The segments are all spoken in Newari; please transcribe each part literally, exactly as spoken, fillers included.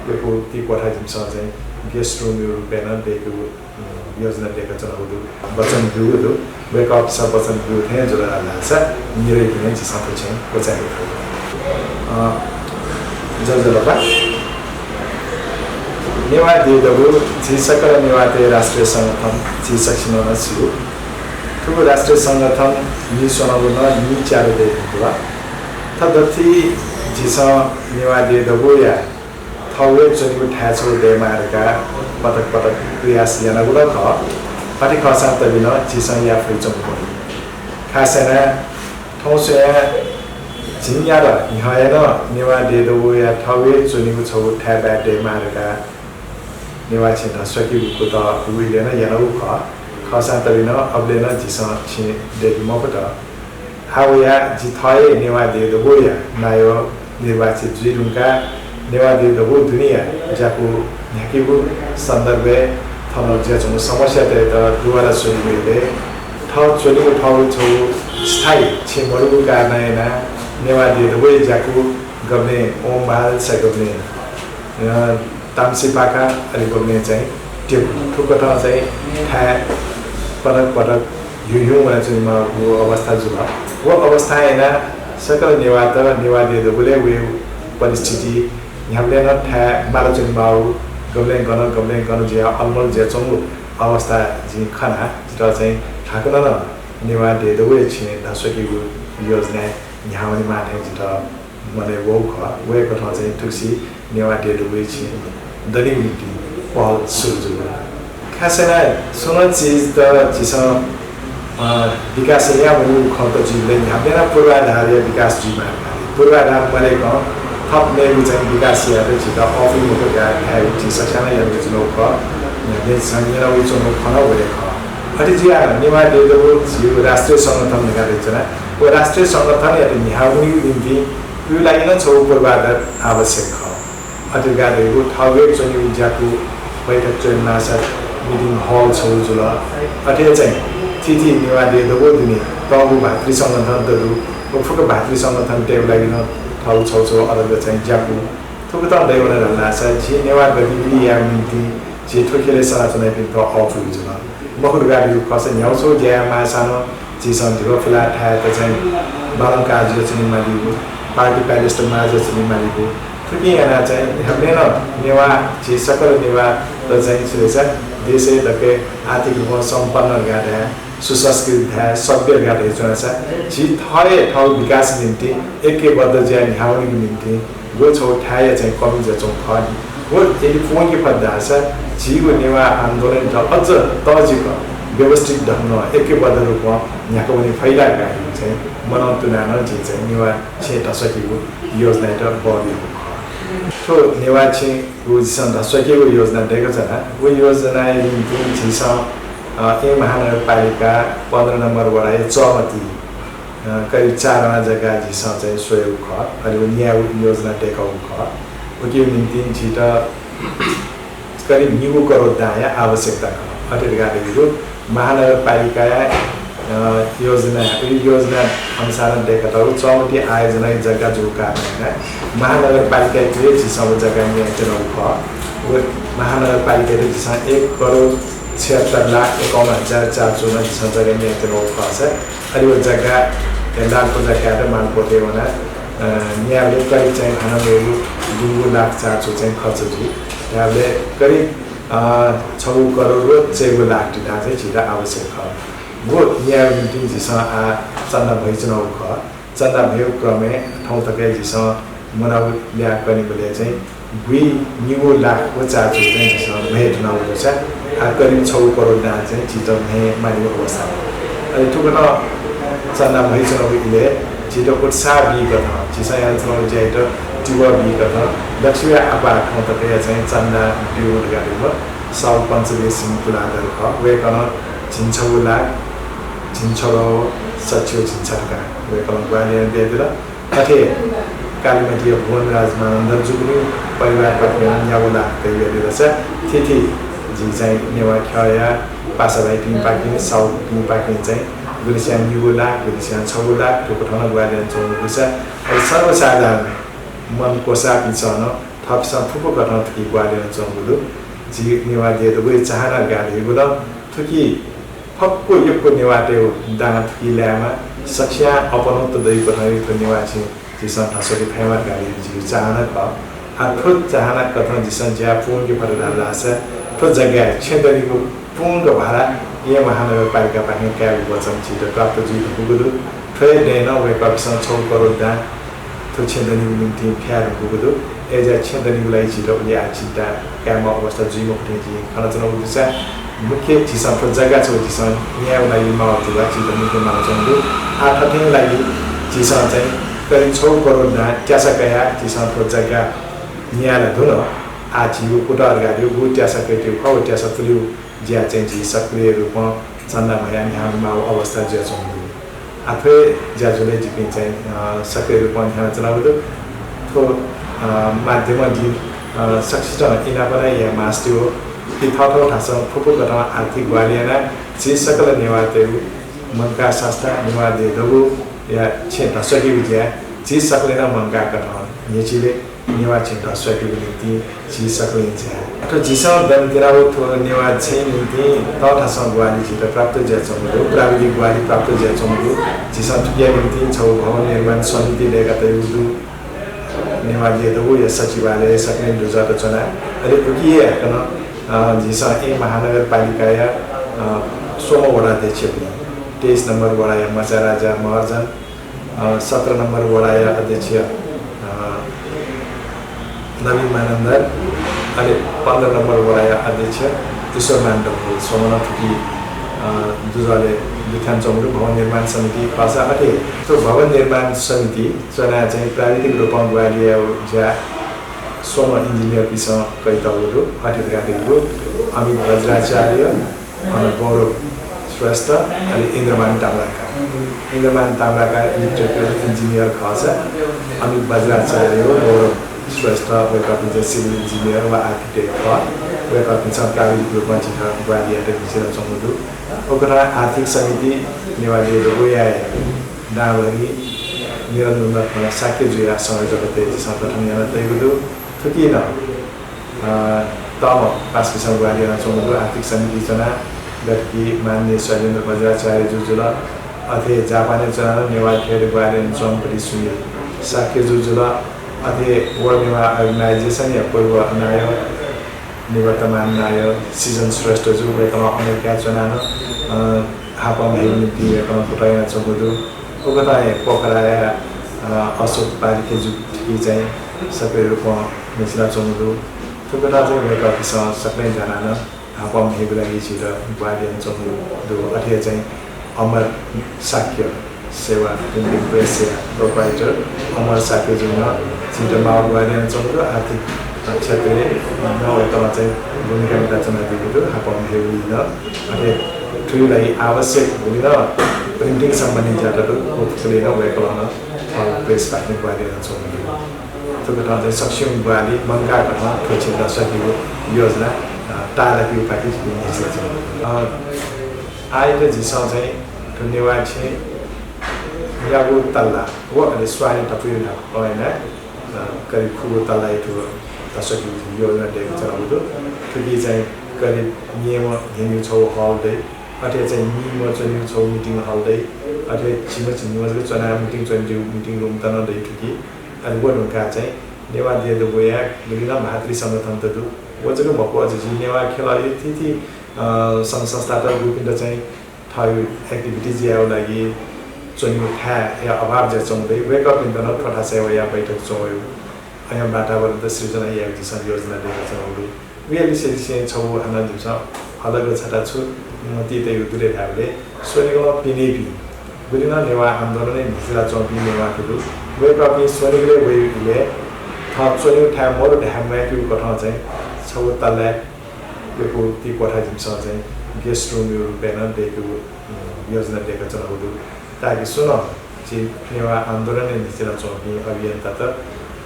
यक्व ति क्वथा जिमिसं चाहिँ guest room-या रूपय् नं दयेकेगु, अ, योजना दयेकाच्वनागु दु। वचन ब्यूगु दु। वय्कःपिसं वचन ब्यूगु थें जुल धाःसा निरय्‌पिं नं झीसं थुकिं क्वचायेके फु। अ, ज्वजलपा। नेवाः देय् दबू, झी सकल नेवाःतय् राष्ट्रिय संगठन झी सकसिनं नं स्यू। थुगु राष्ट्रिय संगठन नीस्वनागु नं नीच्यादँ दइ धुंकल। थ्व दथुइ झीसं नेवाः देय् दबूया थःगु हे च्वनीगु थाय् छगू दयेमाः धकाः पटक पटक प्रयास यानागु नं खः। अथे खःसां तबि नं झीसं याये फयाच्वंगु मदु। खास यानाः थौं स्वयाः झिंन्यादँ न्ह्यः हे नं नेवाः देय् दबूया थःगु हे च्वनीगु छगू थाय् बाय् दयेमाः धकाः नेवाः छेँ धस्वाकेगु कुतः उबलय् नं यानागु खः। खःसां तबि नं अबलय् नं झीसं छेँ दयेके मफुत। आः वयाः जि थः हे नेवाः देय् दबूया नायः निर्वाचित जुइ धुंकाः नेवाः देय् दबू दुनेया ज्याकू न्ह्याकेगु सन्दर्भय् थन जुयाच्वंगु समस्यातय्त दुवाला स्वनीगु इलय् थः च्वनीगु थःगु छगू स्थायी छेँ मदुगु कारणं यानाः नेवाः देय् दबूया ज्याकू गबलें ओमबहाल सा गबलें, अ, ताम्सिपाखा अले गबलें चाहिँ टेकु थुकथं चाहिँ थाय् पटक पटक ह्यू ह्यू वनाच्वनेमाःगु अवस्था जुल। व अवस्थां यानाः सकल नेवाःत नेवाः देय् दबूलय् वयेगु परिस्थिति न्ह्याबलें नं थाय् मालाच्वनेमाःगु, गबलें गन, गबलें गन जुयाः अलमल जुयाच्वंगु अवस्था जिं खनाः जितः चाहिँ हाकनं नं नेवाः देय् दबूया छेँ धस्वाकेगु योजनाय् न्ह्यावनेमाः थें जितः मनय् वःगु खः। वय्कलं चाहिँ थुगुसी नेवाः देय् दबूया छेँ दनेगु निंतिं पहल सुरु जूगु। खास यानाः सुं नं चिजत झीसं, अ, विकास याये वनीगु खँत जुइबलय् न्ह्याबलें नं पूर्वाधारया विकास जुइमाः। पूर्वाधार मदयेकं थप मेगु चाहिँ विकास यायेत झीत अःपुइ मखु धकाः धायेगु झी सकसिनं नं यानावयाच्वनागु खः। न्ह्याबलें झीसं न्यनावयाच्वनागु खँ नं व हे खः। अथे जुयाः नेवाः देय् दबू झीगु राष्ट्रिय संगठन धकाः धयाच्वना। व राष्ट्रिय संगठनयात न्ह्यावनीगु निंतिं उकिया लागि नं छगू पूर्वाधार आवश्यक खः। अथे धकाः धइगु थःगु हे च्वनीगु ज्याकू बैठक च्वनेमाःसा meeting hall छगू जुल। अथे हे चाहिँ थीथी नेवाः देय् दबू दुने तःगु भातृ संगठन दु। व फुक्क भातृ संगठनतय्गु लागि नं थःगु छगू छगू अलग चाहिँ ज्याकू थुकथं दयेवन धाःसा झी नेवाः गतिविधि यायेगु निंतिं झी थ्व ख्यलय् सनाच्वनापिन्त अःपुइ जुल। मखु धकाः धइगु खःसा न्ह्यागु छगू ज्या यायेमाःसां नं झीसं धिबा फुलाः थाय्‌यात चाहिँ बालं काः जुयाच्वने मालीगु, party palace-त माः जुयाच्वने मालीगु, थुकिं यानाः चाहिँ न्ह्याबलें नं नेवाः, झी सकल नेवाःत चाहिँ छु धाःसा देशय् दकलय् आर्थिक रूपं सम्पन्न धकाः धाये, सुसंस्कृत धाये, सभ्य धकाः धयाच्वनासा झी थः हे थःगु विकास निंतिं ऐक्यबद्ध जुयाः न्ह्यावनीगु निंतिं व छगू थाय्‌या चाहिँ कमी जुयाच्वंगु खः नि। व यदि पूवंके फत धाःसा झीगु नेवाः आन्दोलनयात अझ तःजिक व्यवस्थित ढंगं ऐक्यबद्ध रूपं न्ह्याकावने फइ ला धकाः चाहिँ मनं तुनाः नं जिं चाहिँ नेवाः छेँ धस्वाकेगु योजनायात बः बियागु खः। थ्व नेवाः छेँगु झीसं धस्वाकेगु योजना दय्काच्वना। व योजनाया निंतिं झीसं, अ, येँ महानगरपालिका पन्ध्र नम्बर वडाया चःमति, अ, करिब चार आना जग्गा झीसं चाहिँ स्वयागु खः। अले व न्यायेगु योजना दय्कागु खः। उकिया निंतिं झीत करिब निगू करोड दांया आवश्यकता खः। अथे धकाः धइगु महानगरपालिकाया, अ, योजना, उगु योजना अनुसार दय्कातःगु चःमति आयोजनाया जग्गा जूगु कारणं यानाः महानगरपालिकायात हे झीसं व जग्गा न्यायेत्यनागु खः। व महानगरपालिकायात झीसं एक करोड छिहत्तर लाख एकाउन्न हजार चार चू नं झीसं जग्गा न्यायेत्यनागु खःसा अले व जग्गा लालपुर्जा कायेत मालपोतय् वनाः, अ, न्यायेबलय् करिब चाहिँ हानं मेगु गुंगू लाख चार चू चाहिँ खर्च जुइ। धायेबलय् करिब, अ, छगू करोड व चय्गू लाख ति दां चाहिँ झीत आवश्यक खः। व न्यायेगु निंतिं झीसं आः चन्दा म्हइच्वनागु खः। चन्दा म्हयेगु क्रमय् थौं तक हे झीसं मुनागु ल्याः कनेबलय् चाहिँ गुइनिगू लाख व चार चू चाहिँ झीसं म्हये धुनागु दुसा आः करिब छगू करोड दां चाहिँ झीत म्हये मालीगु अवस्था। अले थुकथं चन्दा म्हइच्वनागु इलय् झीत उत्साह बीकथं, झीसं यानाच्वनागु ज्यायात तिबः बीकथं लक्ष्मी आपाः थौं तकया चाहिँ चन्दा ब्यूम्ह धकाः धइम्ह साहु पञ्चवीर सिंह तुलाधर खः। वय्कलं झिंछगू लाख झिंछगू सच्छि झिंछगू धकाः वय्कलं ग्वाहालि यानाबियादिल। अथे कालिमाटीया भुवनराज मानन्धर जुगुलिं परिवारपाखें न्यागू लाख तयाबियादिल। सा थीथी झी चाहिँ नेवाः ख्यःया पासा भाइपिंपाखें, साहुपिंपाखें चाहिँ गुलिस्यां निगू लाख, गुलिस्यां छगू लाख थुकथं नं ग्वाहालि यानाच्वंगु दुसा अले सर्वसाधारण मन क्वसाःपिन्सं नं थःपिसं फुक्क कथं थुकी ग्वाहालि यानाच्वंगु दु। जि नेवाः देय् दबूया चाहना गाः धइगु नं थुकी फक्व यक्व नेवाःतय् दां थुकी लायेमा, सकसियां अपनत्व दइगु कथं थ्व नेवाः छेँ झीसं धस्वाके फयेमा धकाः जिगु चाहना खः। आ, थ्व चाहना कथं झीसं ज्या पूवंके फत धाःसा थ्व जग्गाय् छेँ दनिगु पूवंक भाला येँ महानगरपालिकापाखें कायेगु वचन झीत प्राप्त जुइ धुंकूगु दु। थ्व हे दँय् नं वय्कःपिसं छगू करोड दां थ्व छेँ दनिगु निंतिं फ्याये धुंकूगु दु। अय्जुयाः छेँ दनिगु लागि झीत उलि आः चिन्ता कायेमाःगु अवस्था जुइ मखु थें जिं खनाच्वनागु दुसा मुख्य झीसं थ्व जग्गा छगू झीसं न्यायेगु लागि माःगु जुल, झीत मुख्य मालाच्वंगु दु। आः थथें लागि झीसं चाहिँ करिब छगू करोड दां त्यासा कयाः झीसं थ्व जग्गा न्याये ला धुन। आः झीगु उत्तराधिकारीगु त्यासा कयातःगु खः, व त्यासा पुलेगु ज्या चाहिँ झी सक्रिय रूपं झन्डा म्हयाः न्ह्यानामाःगु अवस्था जुयाच्वंगु दु। आः थ्व हे ज्याझ्वलय् जिपिं चाहिँ, अ, सक्रिय रूपं न्ह्यानाच्वनागु दु। थ्व, अ, माध्यमं जिं, अ, सकसितं इनाप नं याये मास्ति वः कि थःथःगु थासं फुक्क कथं आर्थिक ग्वाहालि यानाः झी सकल नेवाःतय्गु मंकाः संस्था नेवाः देय् दबूया छेँ धस्वाकेगु ज्या झी सकलें नं मंकाः कथं न्ह्यचिले। नेवाः छेँ धस्वाकेगु निंतिं झी सकलें झाये। अथे झीसं दने त्यनागु थ्व नेवाः छेँ निंतिं तःथासं ग्वाहालि झीत प्राप्त जुयाच्वंगु दु, प्राविधिक ग्वाहालि प्राप्त जुयाच्वंगु दु। झीसं थुकिया निंतिं छगू भवन निर्माण समिति दय्कातयागु दु। नेवाः देय् दबूया सचिवालय सकलें दुजःत च्वना। अले उकी हे हाकनं, अ, झीसं येँ महानगरपालिकाया, अ, स्वम्ह वडा अध्यक्षपिं, तेइस नम्बर वडाया मचाराजा महर्जन, अ, सत्र नम्बर वडाया अध्यक्ष, अ, नवीन मानन्धर, अले पन्ध्र नम्बर वडाया अध्यक्ष ईश्वरमान डंगोल स्वम्ह नं थुकी, अ, दुजःलय् दुथ्यानाच्वंगु दु। भवन निर्माण समिति खःसा अथे थ्व भवन निर्माण समिति च्वनाः चाहिँ प्राविधिक रूपं ग्वाहालि यायेगु ज्या स्वम्ह इन्जिनियरपिन्सं कयातःगु दु। अथे धकाः धइगु अमित वज्राचार्य, अन गौरव श्रेष्ठ, अले इन्द्रमान ताम्राकार। इन्द्रमान ताम्राकार electrical engineer खःसा अमित वज्राचार्य व गौरव श्रेष्ठ वय्कःपिं चाहिँ civil engineer व architect खः। वय्कःपिन्सं प्राविधिक रूपं झीत ग्वाहालि यायेत न्ह्यचिलाच्वंगु दु। उकथं आर्थिक समिति नेवाः देय् दबूया हे दांभरि निरञ्जन रत्न शाक्यजुया संयोजकत्वय् झीसं गठन यानातयागु दु। थुकी नं अ, तःम्ह पासापिसं ग्वाहालि यानाच्वंगु दु। आर्थिक समिति च्वनाः गथे कि माननीय शैलेन्द्र वज्राचार्य जु जुल, अथे जापानय् च्वनाः नं नेवाः खेलय् ग्वाहालि यानाच्वंम्ह पति सुनिल शाक्य जु जुल, अथे World Newah Organization या पूर्व नायः, निवर्तमान नायः सिजन श्रेष्ठ जु, वय्कलं अमेरिकाय् च्वनाः नं, अ, हापं हयेगु निंतिं वय्कलं कुतः यानाच्वंगु दु। उकथं हे पोखराया, अ, अशोक पालिखे जु थुकी चाहिँ सक्रिय रूपं न्ह्यचिलाच्वंगु दु। थुकथं चाहिँ वय्कःपिसं सकलें जानाः नं हापं हयेगु लागि झीत ग्वाहालि यानाच्वंगु दु। अथे हे चाहिँ अमर शाक्य सेवा printing press या proprietor अमर शाक्य जुं नं झीत माःगु ग्वाहालि यानाच्वंगु दु। आर्थिक क्षेत्रय् नं वय्कलं चाहिँ भूमिका म्हिताच्वनादीगु दु, हापं हयेगुलिइ नं। अथे थुकिया लागि आवश्यक गुलि नं printing सम्बन्धी ज्यात दु, व फुक्कलिइ नं वय्कलं नं थःगु press पाखें ग्वाहालि यानाच्वंगु दु। थुकथं चाहिँ सकसिगुं ग्वाहालि मंकाः कथं थ्व छेँ धस्वाकेगु योजना, अ, ताःलाकेगु पाखे जिपिं न्ह्यचिलाच्वनागु दु। अ, आःयात झीसं चाहिँ थ्व नेवाः छेँयागु तल्ला व अले स्वारी तपुइ न्हापा यानाः, अ, करिब खुगू तल्लाया थ्व धस्वाकेगु योजना दय्काच्वनागु दु। थुकी चाहिँ करिब निम्ह न्ह्यनीगु छगू hall दइ, अथे चाहिँ निम्ह च्वनीगु छगू meeting hall दइ, अथे झिम्ह झिंनिम्ह जक च्वनाः meeting च्वनेगु meeting room त नं दइ थुकी। अले व धुंकाः चाहिँ नेवाः देय् दबूया गुलि नं भातृ संगठनत दु। व जक मखु, अझ झी नेवाः खेलया थीथी, अ, संघ संस्थात गुपिन्त चाहिँ थःगु activities यायेगु लागि च्वनेगु थाय्‌या अभाव जुयाच्वंगु दु। वय्कःपिन्त नं थ्व थासय् वयाः बैठक च्वंवयेगु, अज्याःगु वातावरण त सिर्जना यायेगु झीसं योजना दय्काच्वनागु दु। उकिया लिसेलिसें छगू हानं जिमिसं अलग छता छु मतिइ तयागु दु ले धायेबलय् स्वनिगलं पिनेपिं गुलि नं नेवाः आन्दोलनय् न्ह्यचिलाच्वंपिं नेवाःत दु। वय्कःपिं स्वनिगलय् वइबलय् थः च्वनेगु थाय् मदु धाये म्वायेकेगु कथं चाहिँ छगू तल्लाय् यक्व ति क्वथा जिमिसं चाहिँ guest room या रूपय् नं दय्केगु, उम्, योजना दय्काच्वनागु दु। ताकि सुं नं झी नेवाः आन्दोलनय् न्ह्यचिलाच्वंपिं अभियन्तात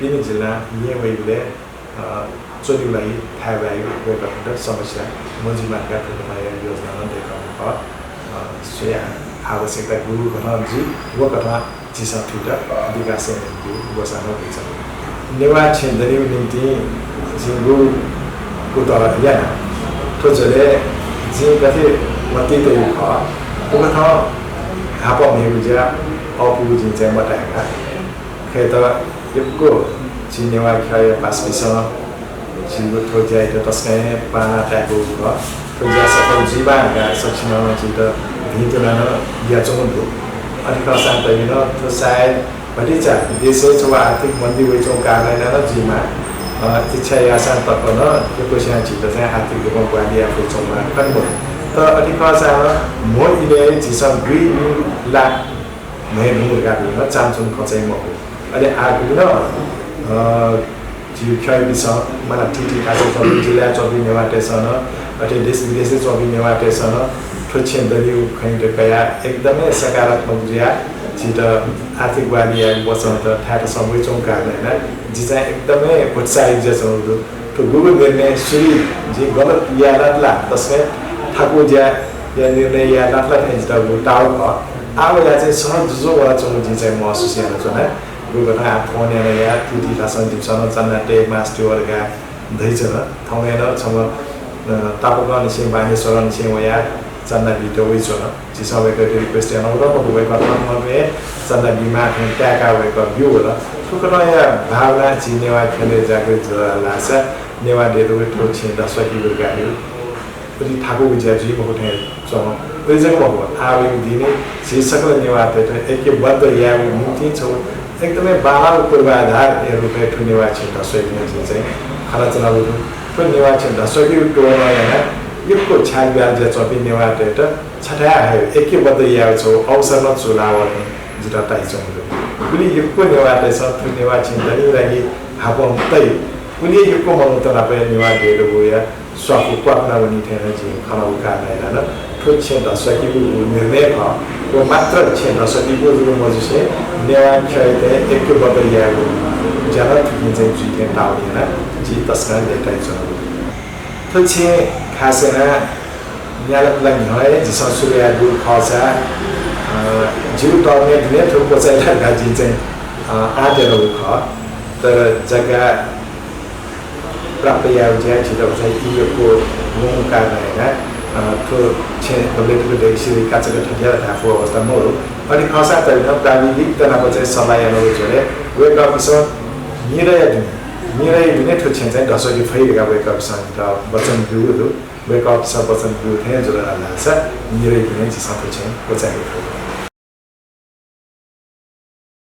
पिने जिल्लां येँ वइबलय्, अ, च्वनेगु लागि थाय् बायेगु वय्कःपिन्त समस्या मजुइमा धकाः थुकथंया योजना नं दय्कागु खः। अ, स्वयाः आवश्यकता गुगु कथं जुइ, व कथं झीसं थुइत विकास यानादीगु ग्वसाः नं दय्काच्वनागु दु। नेवाः छेँ दनेगु निंतिं जिं गुगु कुतः याना, थ्व झ्वलय् जिं गथे मतिइ तयागु खः, थुकथं हापं ह्येगु ज्या अःपुगु जिं चाहिँ मताय्का। खय्‌त यक्व झी नेवाः ख्यःया पासापिसं झीगु थ्व ज्यायात तसकं हे बांलाः ताय्‌कूगु खः। थ्व ज्या सफल जुइमा धकाः सकसिनं नं झीत भिंतुना नं बियाच्वंगु दु। अथे खःसां तय्‌नं थ्व सायद भतिचा देशय् छगू आर्थिक मन्दी वइच्वंगु कारणं यानाः नं जुइमा, अ, इच्छा याःसां तक नं यक्वसिनं झीत चाहिँ आर्थिक रूपं ग्वाहालि याये फइच्वंगु खने मदु। तर अथे खःसां नं म्हो इलय् झीसं दुई लाख म्हय् धुंकूगु धकाः नं चान्हय् च्वंगु खँ चाहिँ मखु। अले आः गुलिं नं, अ, झी ख्यःपिसं, माला थीथी थासय् च्वंपिं, जिल्लाय् च्वंपिं नेवाःतय्‌सं नं, अथे देश विदेशय् च्वंपिं नेवाःतय्‌सं नं थ्व छेँ दनेगु खँयात कयाः एकदमै सकारात्मक जुयाः झीत आर्थिक ग्वाहालि यायेगु वचनत थाय् थासं वइच्वंगु कारणं यानाः जि चाहिँ एकदमै उत्साहित जुयाच्वनागु दु। थ्व गुगु निर्णय सुरुइ जिं गलत याये लात ला, तसकं थाकुगु ज्याया निर्णय याये लात ला थें जितः गुगु ताःगु खः। आः वयाः चाहिँ सहज जुजुं वनाच्वंगु जिं चाहिँ महसुस यानाच्वना। गुगु कथं आः फोन यानाः या, थीथी थासं जिमिसं नं चन्दा तये मास्ति वः धकाः धयाच्वन। थौंया नं छम्ह, अ, तापाकंनिसें बानेश्वरंनिसें वयाः चन्दा बीत वइच्वन। झीसं वय्‌कःयात request यानागु मखु, वय्‌कः थन थन हे चन्दा बीमाः थें ताय्‌काः वय्‌कः ब्यूगु खः। थुकथंया भावना झी नेवाः ख्यलय् जागृत जुल धाःसा नेवाः देय्‌यात थ्व छेँ दस्वाकीगु धकाः उलि थाकुगु ज्या जुइ मखु थें च्वं। उलि जक मखु, आः वइगु दिनय् झी सकल नेवाःतय्‌त ऐक्यबद्ध यायेगु निंतिं छगू एकदमै बांलाःगु पूर्वाधारया रूपय् थ्व नेवाः छेँ दस्वाइपिं जिं चाहिँ खनाच्वनागु दु। थ्व नेवाः छेँ दस्वाकीगु तोडं यानाः यक्व छ्यालब्याल जुयाच्वंपिं नेवाःतय्‌त छथाय् हयेगु, ऐक्यबद्ध यायेगु छगू अवसर नं चूलाः वःगु थें जितः ताइच्वंगु दु। गुलि यक्व नेवाःतय्‌सं थ्व नेवाः छेँ दनेगु लागि हापं तइ, उलि यक्व मनूत नाप हे नेवाः देय्‌यागु स्वापू क्वाकुना वनी थें नं जिं खनागु कारणं यानाः नं थ्व छेँ दस्वाकीगु निर्णय खः। व मात्र छेँ दस्वाकीगु जक मजुसे नेवाः ख्यःयात ऐक्यबद्ध यायेगु ज्या नं थुकिं चाहिँ जुइ थें ताःगु यानाः जिं तसकं लय्तायाच्वनागु दु। थ्व छेँ खास यानाः न्यालापुला न्ह्यः हे झीसं सुरु याःगु खःसा, अ, जिगु term-या दुने थ्व क्वचाइ ला धकाः जिं चाहिँ, अ, आँट यानागु खः। तर जग्गा प्राप्त यायेगु ज्या झीत चाहिँ ई यक्व वंगु कारणं यानाः, अ, थ्व छेँ दबलय् तुक दय्‌क सिधइका छकः थथे यात धायेफु अवस्था मरु। अथे खःसा तय्‌नं प्राविधिकत नाप चाहिँ सल्लाह यानागु झ्वलय् वय्‌कःपिसं निदँया दुने, निदँया दुने थ्व छेँ चाहिँ दस्वाके फइ धकाः वय्‌कःपिसं जितः वचन ब्यूगु दु। वय्‌कःपिसं वचन ब्यूगु थें जुल धाःसा निदँया दुने झीसं थ्व छेँ क्वचायेके फइ।